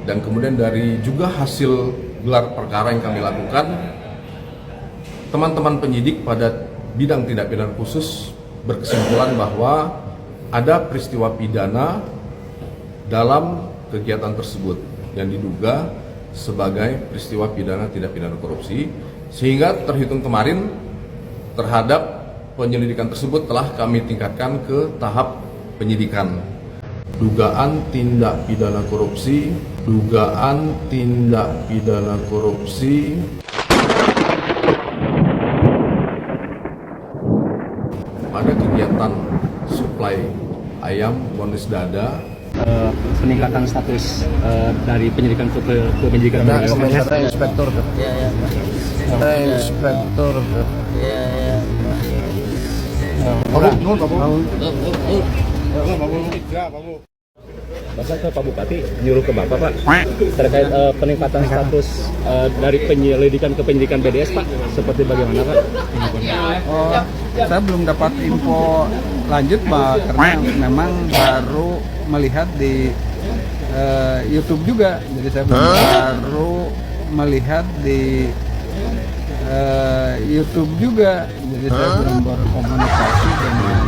Dan kemudian dari juga hasil gelar perkara yang kami lakukan, teman-teman penyidik pada bidang tindak pidana khusus berkesimpulan bahwa ada peristiwa pidana dalam kegiatan tersebut yang diduga sebagai peristiwa pidana tindak pidana korupsi, sehingga terhitung kemarin terhadap penyelidikan tersebut telah kami tingkatkan ke tahap penyidikan. Dugaan tindak pidana korupsi, dugaan tindak pidana korupsi pada kegiatan suplai ayam bonus dada. Peningkatan status dari penyelidikan ke penyidikan. Nah, komentarnya inspektur tuh. Iya. Inspektur tuh. Iya. Masa ke Pak Bupati nyuruh ke Bapak, Pak, terkait peningkatan status dari penyelidikan ke penyidikan BDS, Pak, seperti bagaimana, Pak? Oh, saya belum dapat info lanjut, Pak, karena memang baru melihat di YouTube juga. Jadi saya baru melihat di YouTube juga. Jadi saya belum berkomunikasi dengan.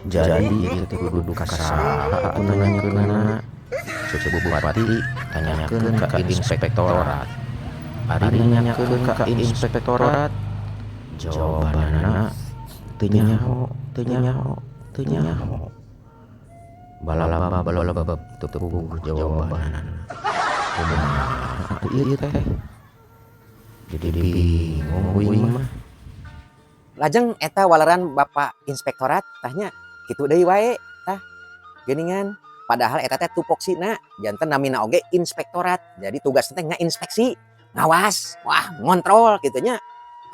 Jadi itu kudu ka saha atuh nanyakeunana? Ceuk bupati, tanyakeun ka inspektorat. Ari nanyakeun ka inspektorat, jawabanana teu nyaho, teu nyaho, teu nyaho. Balabab balabab, teu puguh jawabanana. Kumaha atuh ieu teh? Jadi bingung uing mah. Lajeng eta waleran Bapak Inspektorat tah nya, kitu deui wae tah geuningan. Padahal eta teh tupoksina, janten namina oge inspektorat, jadi tugasna teh ngainspeksi, ngawas, wah, ngontrol kitu nya.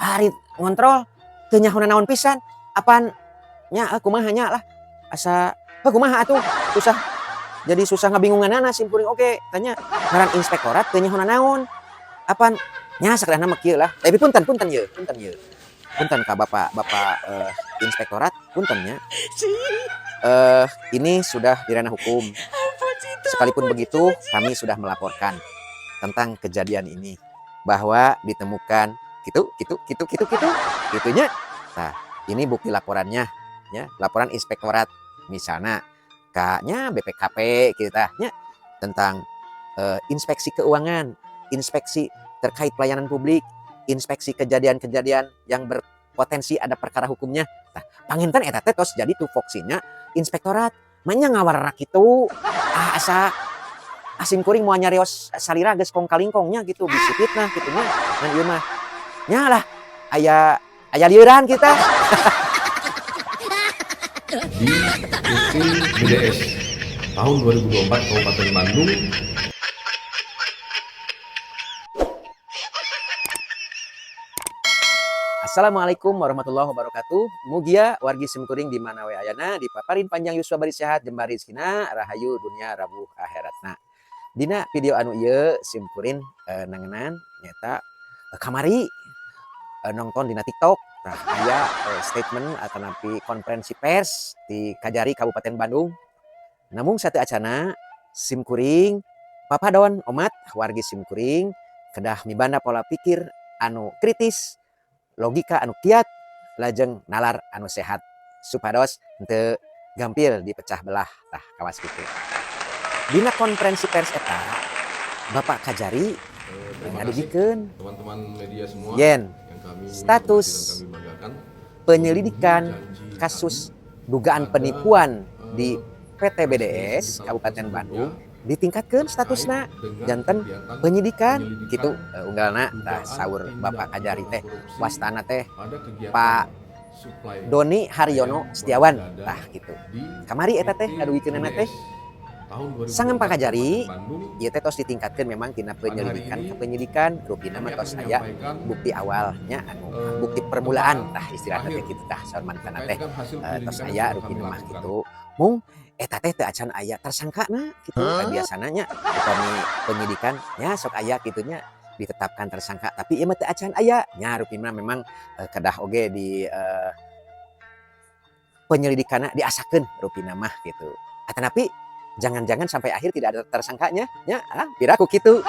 Ari ngontrol teu nyaho nanaon pisan, apan nya kumaha nya lah, asa heuh kumaha atuh, susah, jadi susah ngabingunganana simkuring oge tah nya. Ngaran inspektorat teu nyaho nanaon, apan nya sakadahna mah kieu lah. Tapi punten, punten ieu, punten ieu, punten ka Bapak Bapak Inspektorat, punten nya. Ini sudah di ranah hukum. Sekalipun begitu, kami sudah melaporkan tentang kejadian ini bahwa ditemukan gitu gitu gitu gitu gitu gitu nya. Nah, ini bukti laporannya ya, laporan inspektorat misalnya ka nya BPKP kita nya tentang inspeksi keuangan, inspeksi terkait pelayanan publik, inspeksi kejadian-kejadian yang berpotensi ada perkara hukumnya. Nah, panginten eta teh tos jadi tupoksina inspektorat. Maenya ngawarara kitu, ah, asa sim kuring moal nyarios salira geus kong kalingkongnya gitu, bisi fitnah kitu nya. Ngan ieu mah nya lah, aya aya lieuran kita. Di PT BDS tahun 2024 Kabupaten Bandung. Assalamualaikum warahmatullahi wabarakatuh. Mugia wargi simkuring di mana we ayana dipaparin panjang yuswa bari sehat, jembar rezekina, rahayu dunia rawuh akhiratna. Dina video anu ieu simkuring nangenan nyaeta kamari nonton dina TikTok. Nah, aya statement atau nampi konferensi pers di Kajari Kabupaten Bandung. Namun sateuacana simkuring papadon omat wargi simkuring kedah mibanda pola pikir anu kritis, logika anu kiat, lajeng nalar anu sehat supados henteu gampil dipecah belah tah kawas kitu. Dina konferensi pers eta Bapak Kajari Terima kasih ngadugikeun teman-teman media semua yen yang kami status hormati dan kami banggakan penyelidikan janji kasus kami dugaan pada, penipuan di PT BDS kita Kabupaten sebelumnya Bandung ditingkatkan statusna terkait dengan janten kegiatan penyidikan penyelidikan gitu unggalna tah dugaan saur tindak Bapak Kajari teh korupsi wastana teh pada kegiatan Pak suplai Doni Haryono ayam Setiawan bonus dada tah gitu. di Kamari eta teh PT ngadugikeunana teh BDS tahun 2024 Sangem Pak Kajari, Kabupaten Bandung. Ieu teh tos ditingkatkeun memang tina Pada hari penyelidikan ini, ke penyidikan, rupina kami mah akan tos aya menyampaikan, bukti awalnya anu bukti permulaan tah istilahna teh terakhir kitu tah saur mantana terkait teh dengan hasil tos penyelidikan yang aya sudah kami rupina mah lakukan. Kitu. Mung eta teh teu acan aya tersangkana kitu. Kan biasana nya upami penyidikan nya sok aya kitu nya ditetapkan tersangka, tapi ieu mah teu acan aya nya. Rupina memang kedah oge di penyelidikanna diasakeun rupina mah gitu. Atanapi Jangan-jangan sampai akhir tidak ada tersangkanya nya, ah, piraku kitu.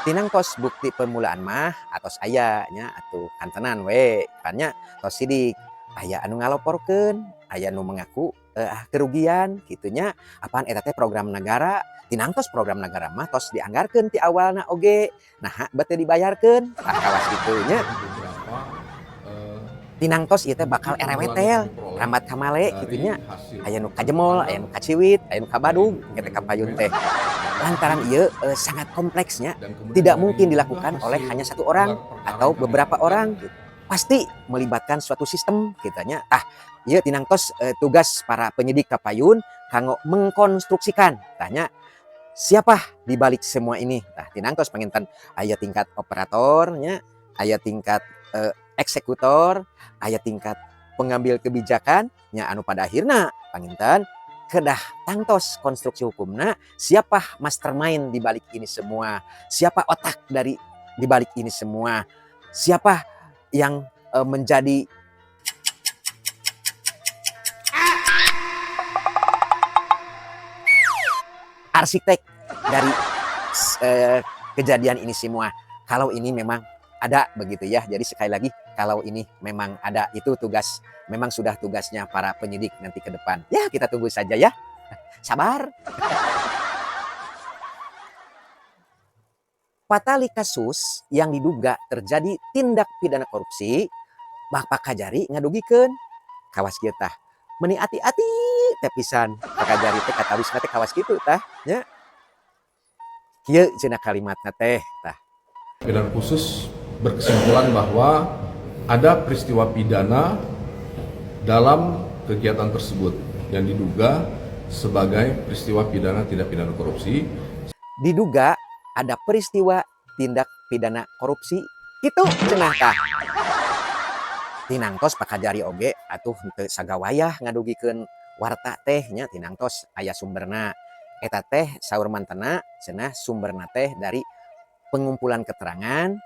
Tinangtos bukti permulaan mah atos aya nya atuh, kantenan we pan nya, tos sidik aya anu ngaloporkeun, aya nu mengaku kerugian kitu nya. Apan eta teh program negara, tinangtos program negara mah tos dianggarkeun ti awalna oge, naha bet teu dibayarkeun? Tah, kawas kitu nya. Beberapa Tinangtos ieu teh bakal erewetel rambat kamale dari kitu nya, hasil aya nu kajemol, aya nu kaciwit, aya nu kabadug eta kapayun teh, lantaran ieu sangat kompleksnya, dan kemudian tidak dari mungkin juga dilakukan oleh hasil hanya satu orang gelar perkara atau yang kami beberapa lakukan, orang gitu. Pasti melibatkan suatu sistem kitanya. Ah, ieu tinangtos tugas para penyidik kapayun kanggo mengkonstruksikan tanya siapa di balik semua ini. Tah, tinangtos panginten aya tingkat operatornya, aya tingkat eksekutor, aya tingkat pengambil kebijakan nya, anu pada akhirna panginten kedah tangtos konstruksi hukumna, siapa mastermind di balik ini semua, siapa otak dari di balik ini semua, siapa yang menjadi arsitek dari kejadian ini semua. Kalau ini memang ada begitu ya. Jadi sekali lagi, kalau ini memang ada, itu tugas, memang sudah tugasnya para penyidik nanti ke depan. Ya, kita tunggu saja ya. Sabar. Patali kasus yang diduga terjadi tindak pidana korupsi, Bapak Kajari ngadugikeun kawas kieu tah. Meni ati-ati teh pisan Pak Kajari teh katawisna teh kawas kitu tah nya. Kieu cenah kalimatna teh tah. Pidana khusus berkesimpulan bahwa ada peristiwa pidana dalam kegiatan tersebut yang diduga sebagai peristiwa pidana tindak pidana korupsi. Diduga ada peristiwa tindak pidana korupsi gitu cenah tah. Tinangtos Pak Kajari oge atuh henteu sagawayah ngadugikeun warta teh nya, tinangtos aya sumberna eta teh. Saur mantena cenah sumberna teh dari pengumpulan keterangan,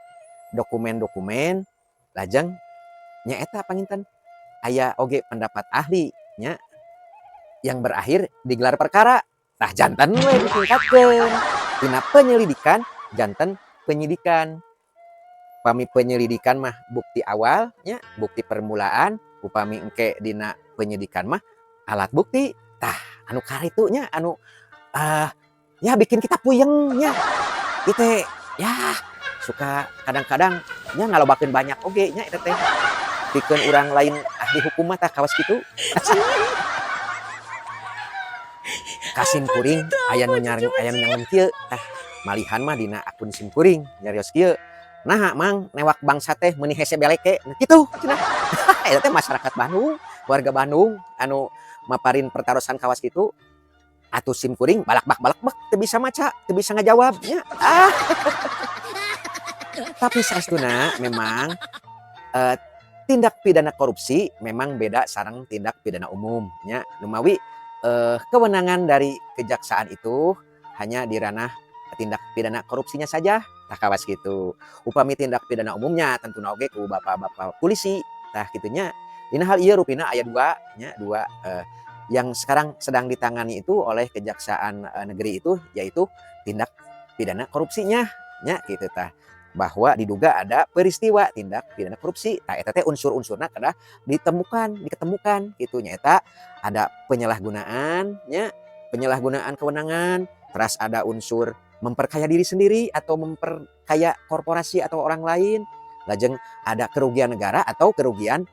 dokumen-dokumen, lajeng nyaeta panginten aya oge pendapat ahli nya yang berakhir digelar perkara. Tah, janten we ditingkatkeun tina penyelidikan janten penyidikan. Upami penyelidikan mah bukti awal nya, bukti permulaan, upami engke dina penyidikan mah alat bukti. Tah, anu karitu nya, anu ya bikin kita puyeng nya. Itu ya suka kadang-kadang nya ngalobakeun banyak oge nya eta teh. Pikeun urang lain ahli hukum mah tah kawas kitu. Ka sim kuring aya nu nyari, aya nu nyangen kieu tah, malihan mah dina akun sim kuring nyarios kieu, "Naha Mang, newak bangsa teh meuni hese beleke?" Nah, kitu cenah. Eta teh masyarakat Bandung, warga Bandung anu maparin pertarosan kawas kitu. Atuh sim kuring balakbak balakbak, teu bisa maca, teu bisa ngajawab nya. Ah, tapi saestuna memang tindak pidana korupsi memang beda sareng tindak pidana umum nya. Numawi kewenangan dari kejaksaan itu hanya di ranah tindak pidana korupsinya saja tah, kawas gitu. Upami tindak pidana umumnya tentu oge ku bapak-bapak polisi tah kitu nya. Dina hal ieu rupina aya dua nya, dua yang sekarang sedang ditangani itu oleh kejaksaan negeri itu, yaitu tindak pidana korupsinya nya gitu tah, bahwa diduga ada peristiwa tindak pidana korupsi. Tah, eta teh unsur-unsurna kedah ditemukan, diketemukan gitu nya. Eta ada penyalahgunaan nya, penyalahgunaan kewenangan, terus ada unsur memperkaya diri sendiri atau memperkaya korporasi atau orang lain, lajeng ada kerugian negara atau kerugian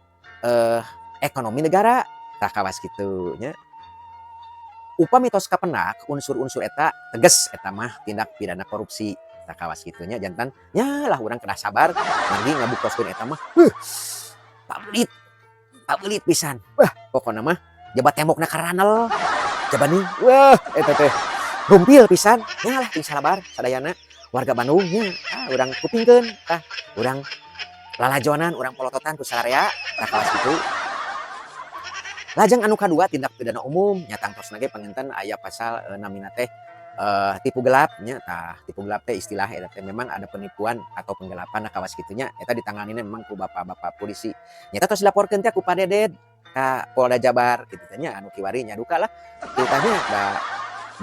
ekonomi negara tah, kawas kitu nya. Upami tos kapendak unsur-unsur eta, tegas eta mah tindak pidana korupsi tah, kawas kitu nya. Janten nya lah, urang kedah sabar margi ngabuktoskeun eta mah pabelit, pabelit pisan. Wah, pokona mah jaba tembokna karanel jaba nih, wah, eta teh rumpil pisan nya lah. Ting salabar sadayana warga Bandung nya. Ah, urang kupingkeun tah, urang lalajonan, urang polototan ku sararea tah, kawas kitu. Lajeng anu kadua tindak pidana umum nya, tangtosna ge panginten aya pasal namina teh tipu gelap nya. Tah, tipu gelap teh istilah eta teh memang ada penipuan atau penggelapan. Nah, kawas kitu nya, eta ditanganina memang ku bapak-bapak polisi. Nyata tos dilaporkeun teh ku Pak Deded. Ka Polda Jabar kitu teh nya, anu kiwari nya duka lah kitu tah nya. Da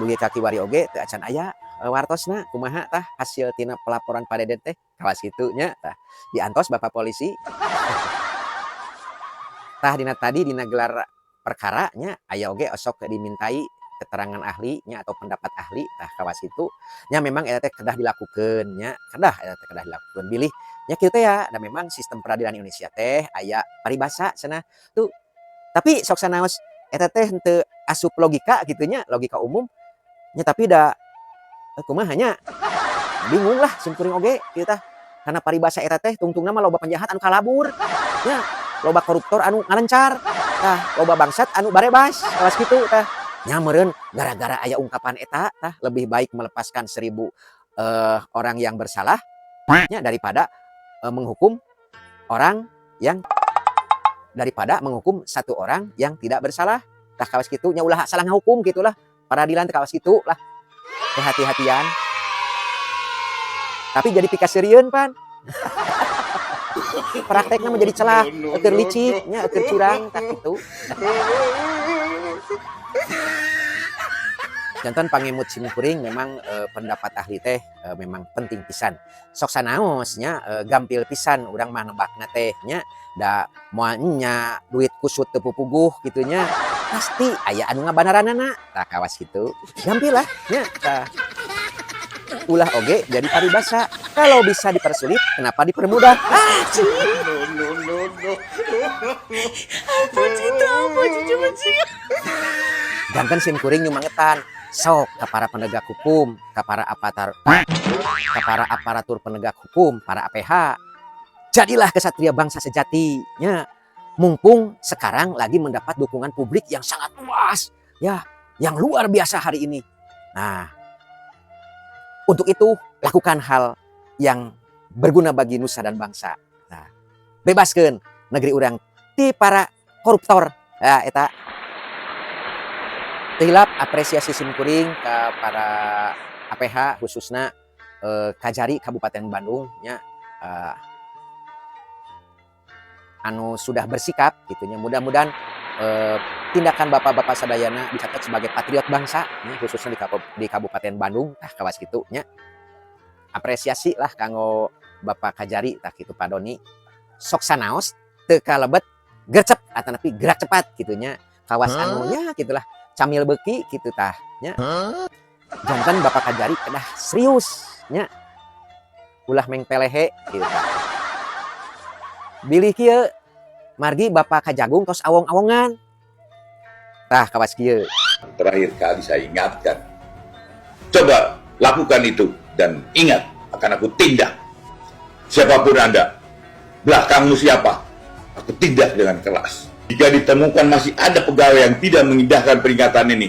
dugi ka kiwari oge teu acan aya wartosna kumaha tah hasil tina pelaporan Pak Deden teh, kawas kitu nya. Tah, diantos Bapak polisi. Tah, dina tadi dina gelar perkara nya aya oge osok dimintai keterangan ahli nya atau pendapat ahli. Tah, kawas kitu nya, memang eta teh kedah dilakukeun nya, kedah eta teh kedah dilakukeun, bilih nya kitu teh ya. Da memang sistem peradilan Indonesia teh aya paribasa cenah tuh, tapi sok sanaos eta teh henteu asup logika kitu nya, logika umum nya. Tapi da kumaha nya, bingung lah simkuring oge kitu tah, karena paribasa eta teh tungtungna mah loba penjahat anu kalabur nya, loba koruptor anu ngalencar, tah, loba bangsat anu barebas, kawas kitu tah nya. Meureun gara-gara aya ungkapan eta tah, lebih baik melepaskan 1.000 orang yang bersalah nya daripada menghukum orang yang daripada menghukum satu orang yang tidak bersalah. Tah, kawas kitu nya, ulah salah ngahukum gitulah, peradilan teh kawas kitu lah, kehati-hatian. Tapi jadi pikaseurieun pan praktekna menjadi celah keur licik nya, keur curang, tah kitu. Janten pangemut simkuring memang pendapat ahli teh memang penting pisan. Sok sanaos nya gampil pisan urang mah nebakna teh nya, da moal nya duit kusut teu pupuguh kitu nya, pasti aya anu ngabanaranana. Tah, kawas kitu. Gampil lah nya tah. Ulah oge jadi paribasa. Kalau bisa dipersulit, kenapa dipermudah? Ah, No, no, no, no. Ampun Cita, ampun, cucu benci. Janten simkuring nyumangetan sok ke para penegak hukum, ke para apatar, ke para aparatur penegak hukum, para APH. Jadilah kesatria bangsa sejati nya. Mumpung sekarang lagi mendapat dukungan publik yang sangat luas, ya, yang luar biasa hari ini. Nah, untuk itu lakukan hal yang berguna bagi nusa dan bangsa. Nah, bebaskan negeri urang ti para koruptor. Ya, eta. Teu hilap apresiasi simkuring ke para APH, khususnya Kajari Kabupaten Bandung nya, anu sudah bersikap gitu nya. Mudah-mudahan tindakan bapak-bapak sadayana dicatat sebagai patriot bangsa nya, khususnya di Kabupaten Bandung. Tah, kawas kitu nya, apresiasi lah kanggo Bapak Kajari, tah kitu, Pak Doni. Sok sanaos teu kalebet gercep atanapi gerak cepat gitu nya, kawas anu nya gitulah, camil beuki gitu tah nya. Janten Bapak Kajari kedah serius nya, ulah mengpelehe gitu tah, bilih kieu margi Bapak Kajagung tos awong-awongan. Tah, kawas kieu. Terakhir kali saya ingatkan. Coba lakukan itu dan ingat, akan aku tindak. Siapapun Anda, belakangmu siapa, aku tindak dengan keras. Jika ditemukan masih ada pegawai yang tidak mengindahkan peringatan ini,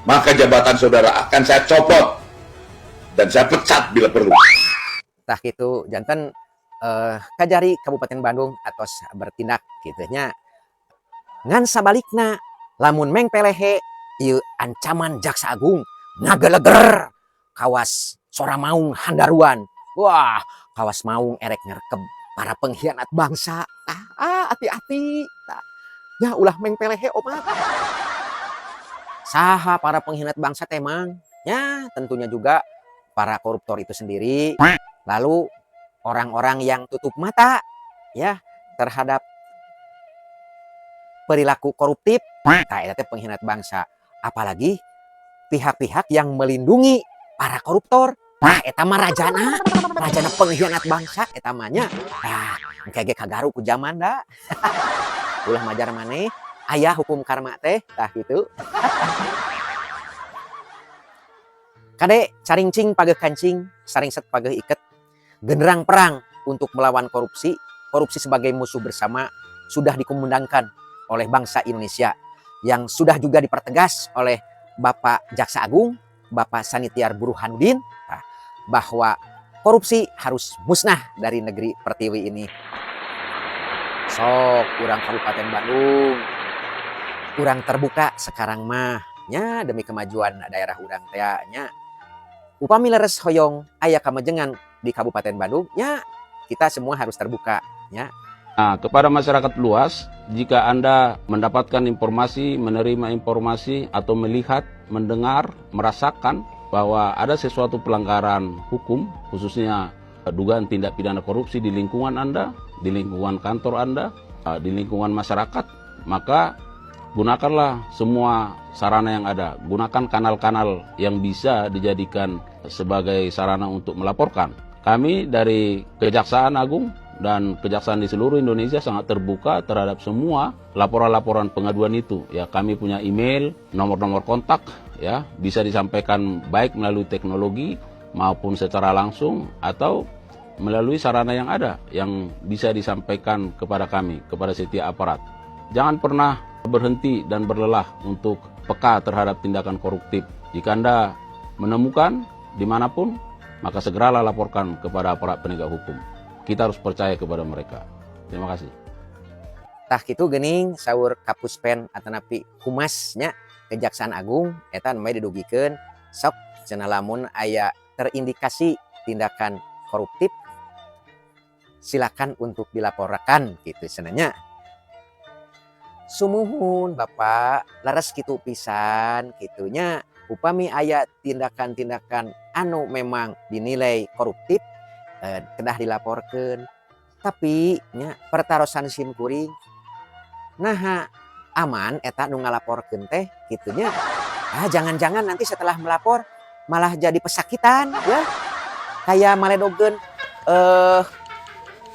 maka jabatan saudara akan saya copot dan saya pecat bila perlu. Tah kitu, janten Kajari Kabupaten Bandung atos bertindak kitu nya. Ngan sabalikna lamun mengpelehe ieu ancaman Jaksa Agung ngageleger kawas sora maung handaruan. Wah, kawas maung erek ngerkeb para pengkhianat bangsa. Ah, ah, hati-hati. Tah. Ya, ulah mengpelehe omat. Saha para pengkhianat bangsa teh, Mang? Ya, tentunya juga para koruptor itu sendiri. Lalu orang-orang yang tutup mata ya terhadap perilaku koruptif, nah eta teh pengkhianat bangsa. Apalagi pihak-pihak yang melindungi para koruptor. Nah, eta mah rajana, rajana pengkhianat bangsa eta mah nya. Nah, engke ge kagaru ku zaman da. Ulah majar maneh, aya hukum karma teh, tah kitu. Kade carincing pageuh kancing, saringset pageuh iket. Genderang perang untuk melawan korupsi, korupsi sebagai musuh bersama sudah dikumandangkan oleh bangsa Indonesia yang sudah juga dipertegas oleh Bapak Jaksa Agung, Bapak Sanitiar Burhanuddin, nah, bahwa korupsi harus musnah dari negeri Pertiwi ini. Sok urang Kabupaten Bandung, urang terbuka sekarang mah nya demi kemajuan daerah urang teh nya. Upami leres hoyong aya kamajengan di Kabupaten Bandung nya, kita semua harus terbuka nya. Nah, kepada masyarakat luas, jika Anda mendapatkan informasi, menerima informasi, atau melihat, mendengar, merasakan bahwa ada sesuatu pelanggaran hukum, khususnya dugaan tindak pidana korupsi di lingkungan Anda, di lingkungan kantor Anda, di lingkungan masyarakat, maka gunakanlah semua sarana yang ada, gunakan kanal-kanal yang bisa dijadikan sebagai sarana untuk melaporkan. Kami dari Kejaksaan Agung dan kejaksaan di seluruh Indonesia sangat terbuka terhadap semua laporan-laporan pengaduan itu. Ya, kami punya email, nomor-nomor kontak, ya, bisa disampaikan baik melalui teknologi maupun secara langsung atau melalui sarana yang ada yang bisa disampaikan kepada kami, kepada setiap aparat. Jangan pernah berhenti dan berlelah untuk peka terhadap tindakan koruptif. Jika Anda menemukan dimanapun, maka segeralah laporkan kepada aparat penegak hukum. Kita harus percaya kepada mereka. Terima kasih. Tah, kitu geuning saur Kapuspen atanapi humasnya Kejaksaan Agung. Eta namanya didugikeun, sok cenah lamun aya terindikasi tindakan koruptif, silakan untuk dilaporkan gitu cenah nya. Sumuhun, Bapak, leres kitu pisan gitunya. Upami aya tindakan-tindakan anu memang dinilai koruptif, kedah dilaporkan. Tapi nya, pertarosan sim kuring, nah, aman eta nu ngalaporkeun teh gitunya? Ah, jangan-jangan nanti setelah melapor malah jadi pesakitan ya, kayak maledogeun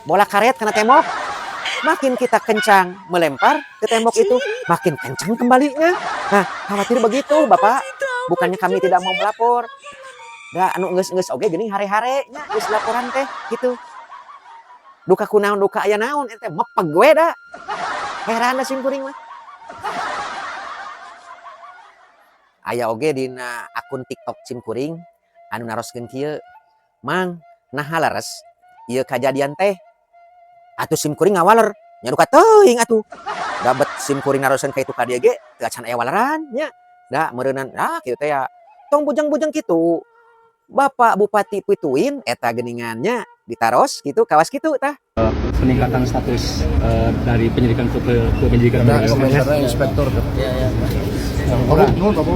bola karet kena tembok. Makin kita kencang melempar ke tembok itu, makin kencang kembalinya. Nah, khawatir begitu, Bapak. Bukannya kami tidak mau melapor. Da anu geus-geus oge geuning hare-hare nya, geus laporan teh gitu. Duka kunaon, duka aya naon eta mepeg we da. Heran da sim kuring mah. Aya oge dina akun TikTok sim kuring anu naroskeun kieu, "Mang, naha leres ieu kajadian teh?" Atuh sim kuring ngawaler nya, duka teuing atuh. Da bet sim kuring naroskeun ka itu ka dieu ge teu acan aya waleran nya. Da meureunan ah kitu teh ya. Tong bujang-bujang kitu. Bapak Bupati Pituin eta geuningan nya ditaros gitu, kawas kitu tah. Peningkatan status dari penyelidikan ke penyidikan. Nah, komentarnya inspektur. Ya. Nuhun, Pak.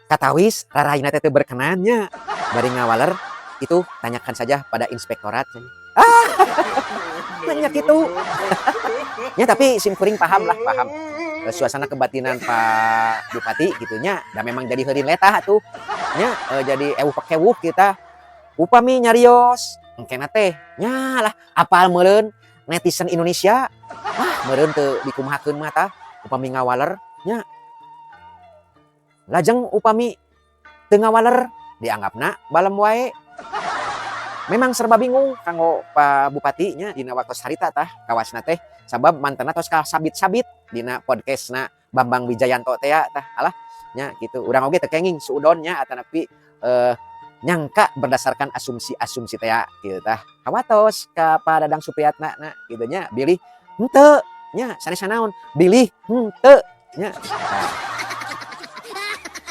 Katawis rarayna teh teu berkenan nya. Bari ngawaler, "Itu tanyakan saja pada inspektorat." Ah, nanya gitu. Ya, tapi sim kuring paham lah, paham. Suasana kebatinan Pak Bupati gitu nya, dan memang jadi heurin letah tuh. Nya, jadi ewuh pekewuh kita. Upami nyarios, engkena teh nya lah apal meureun netizen Indonesia. Ah, meureun teu dikumahakeun mah tah upami ngawaler nya. Lajeng upami teu ngawaler dianggapna balem wae. Memang serba bingung kanggo Pak Bupati nya dina waktu harita tah kawasna teh, sabab mantanna tos kasabit-sabit dina podcastna Bambang Wijayanto teh ya tah. Alah nya gitu, urang oge teu kenging suudon nya atanapi nyangka berdasarkan asumsi-asumsi teh ya gitu tah. Kawatos ka Pak Dadang Supriyatna na gitu nya, bilih henteu nya, sanes naon, bilih henteu nya. Tah.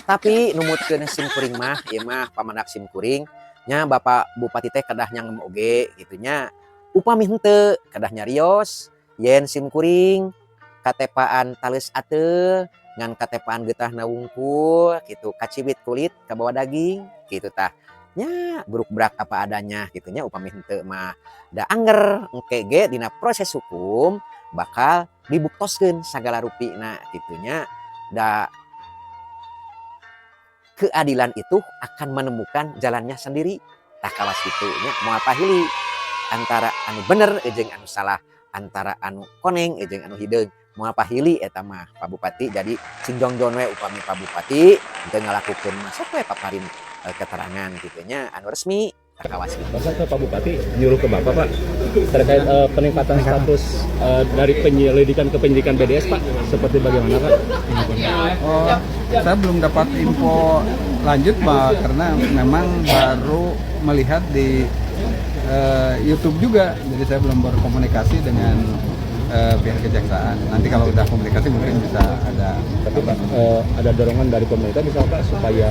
Tapi numutkeun sim kuring mah, ieu mah pamendak sim kuring nya, Bapak Bupati teh kedah nyangem oge gitu nya. Upami henteu kedah nyarios yen sim kuring katepaan taleus ateul ngan katepaan getahna wungkul gitu, kaciwit kulit kabawa daging gitu tah nya, bruk-brak apa adanya gitu nya. Upami henteu mah da anger engke ge dina proses hukum bakal dibuktoskeun sagala rupina gitu nya. Da keadilan itu akan menemukan jalannya sendiri tah, kawas kitu nya. Moal pahili antara anu bener jeung anu salah, antara anu koneng jeung anu hideung, moal pahili eta mah, Pak Bupati. Jadi sing jongjon we. Upami Pak Bupati teu ngalakukeun mah, sok we paparin keterangan gitu nya anu resmi tah, kawas kitu. Masa ke Pak Bupati nyuruh ke Bapak, Pak, terkait peningkatan status dari penyelidikan ke penyidikan BDS, Pak, seperti bagaimana, Pak? Oh, saya belum dapat info lanjut, Pak, karena memang baru melihat di YouTube juga. Jadi saya belum berkomunikasi dengan pihak kejaksaan. Nanti kalau udah komunikasi mungkin bisa ada. Tapi Pak, ada dorongan dari pemerintah misalnya, Pak, supaya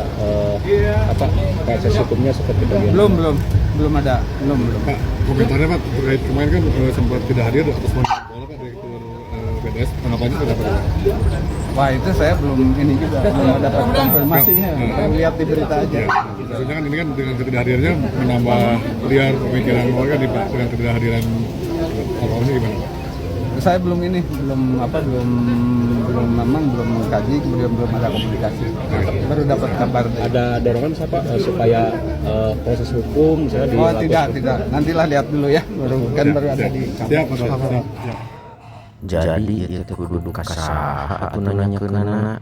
apa, proses hukumnya seperti bagaimana? Belum, belum, belum ada, belum, belum. Pak, komentarnya, Pak, terkait kemarin kan sempat tidak hadir atas panggilan bola, Pak, Direktur BDS, tanggapannya seperti apa, Pak? Wah, itu saya belum ini juga, belum dapat konfirmasinya. Saya lihat di berita aja. Ya, maksudnya kan ini kan dengan ketidakhadirannya menambah liar pemikiran warga nih, Pak, dengan ketidakhadiran orang gimana, Pak? Saya belum ini, belum apa, belum belum memang belum mengkaji, kemudian belum ada komunikasi. Baru dapat kabar. Ada dorongan misalnya, Pak, supaya proses hukum misalnya Oh, dilakukan? tidak, tidak. Nantilah lihat dulu ya, baru kan baru ada di kabar. Siap, Pak. Siap, siap. Jadi ieu teh kudu ka saha atuh nanyakeunana?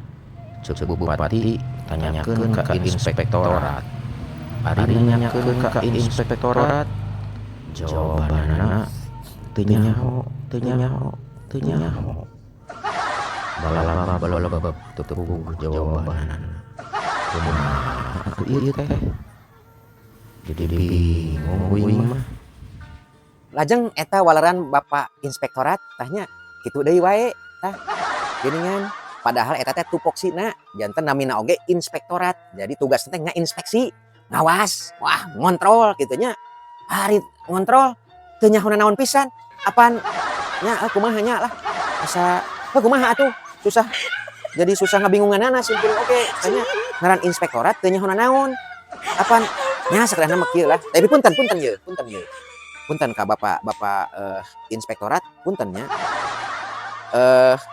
Ceuk bupati, tanyakeun ka inspektorat. Ari nanyakeun ka inspektorat, jawabanana teu nyaho, teu nyaho, teu nyaho. Balabab balabab, teu puguh jawabanana. Kumaha atuh ieu teh? Jadi bingung uing mah. Lajeng eta waleran Bapak Inspektorat tah nya, kitu deui wae tah geuningan. Padahal eta teh tupoksina, janten namina oge inspektorat, jadi tugasna teh ngainspeksi, ngawas, wah, ngontrol kitu nya. Ari ngontrol teu nyaho nanaon pisan, apan nya, kumaha nya lah, asa kumaha atuh, susah, jadi susah ngabingunganana simkuring oge nya. Ngaran inspektorat teu nyaho nanaon, apan nya sakadahna mah kieu lah. Tapi punten, punten ye, punten ye, punten ka Bapak Bapak inspektorat, punten nya.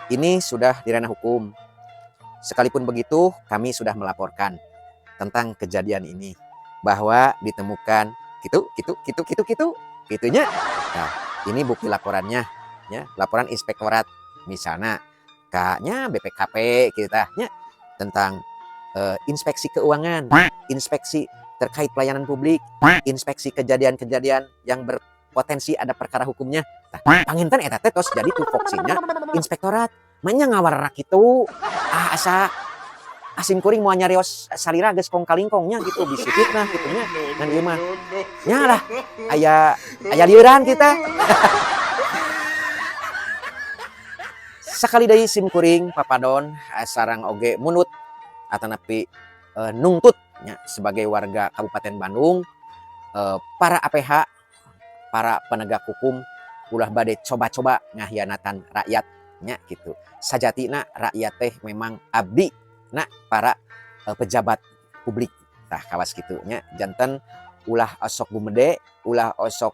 Ini sudah di ranah hukum. Sekalipun begitu, kami sudah melaporkan tentang kejadian ini bahwa ditemukan gitu gitu gitu gitu gitu gitunya. Nah, ini bukti laporannya ya, laporan inspektorat misalnya kayaknya BPKP kita nya tentang inspeksi keuangan, inspeksi terkait pelayanan publik, inspeksi kejadian-kejadian yang berpotensi ada perkara hukumnya. Nah, panginten eta teh tos jadi tupoksinya inspektorat. Manya ngawarerak kitu. Ah, asa sim kuring moal nyarios salira geus kong kalingkongnya gitu, bisi fitnah gitu nya. Ngan ieu mah nya lah, aya aya lieuran kita. Sakali deui sim kuring papadon sarang oge munut atanapi nungtut nya sebagai warga Kabupaten Bandung, para APH, para penegak hukum, ulah bade coba-coba ngahianatan rakyat nya gitu. Sajatina rakyat teh memang abdi na para pejabat publik tah, kawas kitu nya. Janten ulah osok gumede, ulah osok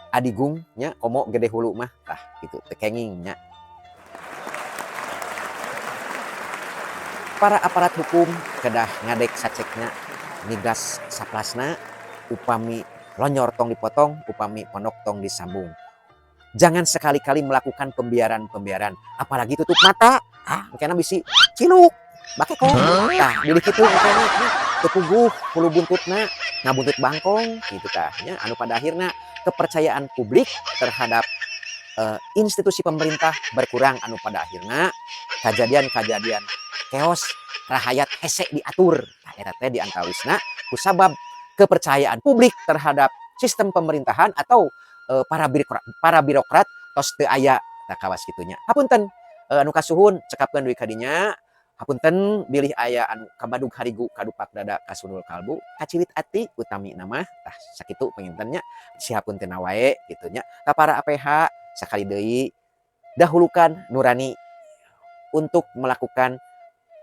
adigung nya, komo gede hulu mah tah gitu, teu kenging nya. Para aparat hukum kedah ngadek sacekna, migas saplasna. Upami lonyor tong dipotong, upami pondok tong disambung. Jangan sekali-kali melakukan pembiaran-pembiaran, apalagi tutup mata. Ah, engkena bisi ciluk bakekong tah, bilih kitu engkena nya, teu puguh hulu buntutna, ngabuntut bangkong gitu tah nya, anu pada akhirna kepercayaan publik terhadap institusi pemerintah berkurang, anu pada akhirna kejadian-kejadian keos rahayat hese diatur. Tah, eta teh diantawisna kusabab kepercayaan publik terhadap sistem pemerintahan atau para birokrat tos teu aya tah, kawas kitunya. Hapunten anu kasuhun, cekapkeun dugi ka dinya. Hapunten bilih aya anu kabadug harigu, kadupak dada, kasunul kalbu, kaciwit ati utami nama tah. Sakitu panginten nya, sihapuntenna wae kitu nya. Ka para APH sakali deui, dahulukan nurani untuk melakukan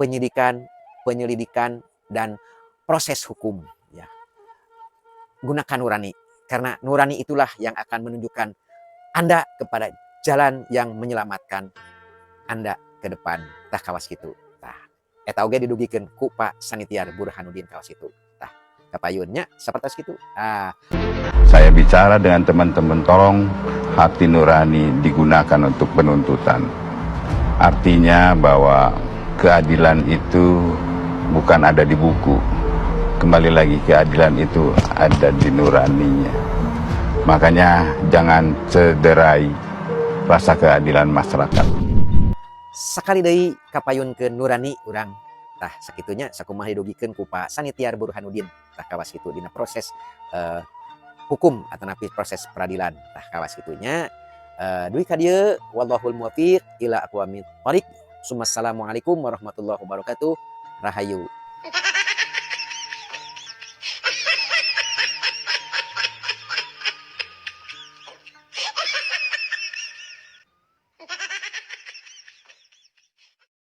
penyidikan, penyelidikan, dan proses hukum ya. Gunakan nurani karena nurani itulah yang akan menunjukkan Anda kepada jalan yang menyelamatkan Anda ke depan tah, kawas kitu tah. Eta oge didugikeun ku Pak Sanitiar Burhanuddin, kawas itu tah, kapayunnya sapertos kitu ah. Saya bicara dengan teman-teman, tolong hati nurani digunakan untuk penuntutan. Artinya bahwa keadilan itu bukan ada di buku. Kembali lagi, keadilan itu ada di nuraninya. Makanya jangan cederai rasa keadilan masyarakat. Sakali deui, kapayunkeun nurani urang tah, sakitunya, sakumaha didugikeun ku Pak Sanitiar Burhanuddin tah, kawas kitu dina proses hukum atanapi proses peradilan tah, kawas kitunya. Dugi ka dieu, wallahul muwaffiq ila aqwamit thoriq. Assalamualaikum warahmatullahi wabarakatuh. Rahayu.